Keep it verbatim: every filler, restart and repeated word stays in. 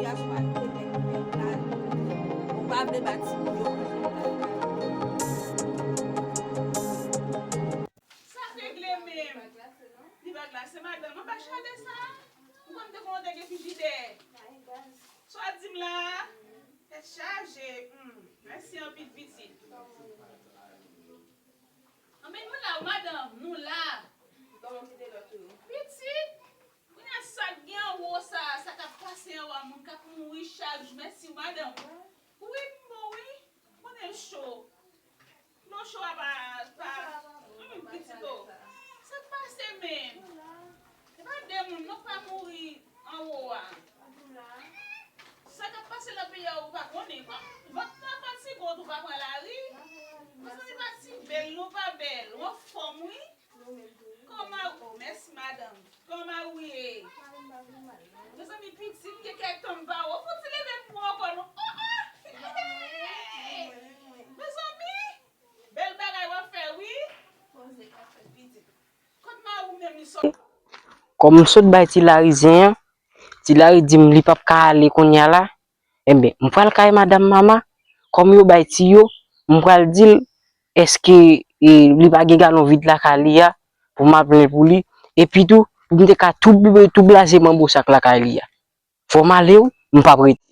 Gason pa kite nèg pèp la. Ou pa vle bat timoun yo. Sa regle menm. Li pa glase, madanm. Anba chalè sa. Ou konn te konn te gen frijidè. Sa w di m la? Tèt chaje. Hmm. Mèsi anpil, pitit. Anben, nou la, wi, madanm. Nou la. Pitit. Kounye a sa k gen anwo sa, sa k ap pase anwo a, moun k ap mouri chak jou. Mèsi, madanm. Wi, m bon, wi. Konnen l cho. Dlo cho a pa, pa, hmm, pitit o. Sa k pase menm? Se pa de moun non k pa mouri anwo a. Sa k ap pase nan peyi a, ou pa konnen. Vant la fatige w, ou pa pran lari. Mezanmi, pa ti bèl, nou pa bèl. Ou anfòm, wi. Kòman, oh, mèsi, madanm. Kòman ou ye? Mezanmi, pitit, gen kèk tan m pa wè w. Fouti leve pou mwen ankò, non. Oh, oh! Mezanmi, bèl bagay w ap fè, wi. Koze k ap fèt, pitit. Kot mari w menm, li sot? Kòm m sot bay ti Lari zen an, ti Lari di m li p ap ka ale kounye a la. Enben, m pral kay madanm Mama. Kòm yo bay ti yo, m pral di l èske, e, li pa gen galon vid lakay li a, pou m al plen pou li. Epi tou, pou m te ka tou, tou blaze manbo sa k lakay li a. Fò m ale wi, m p ap rete.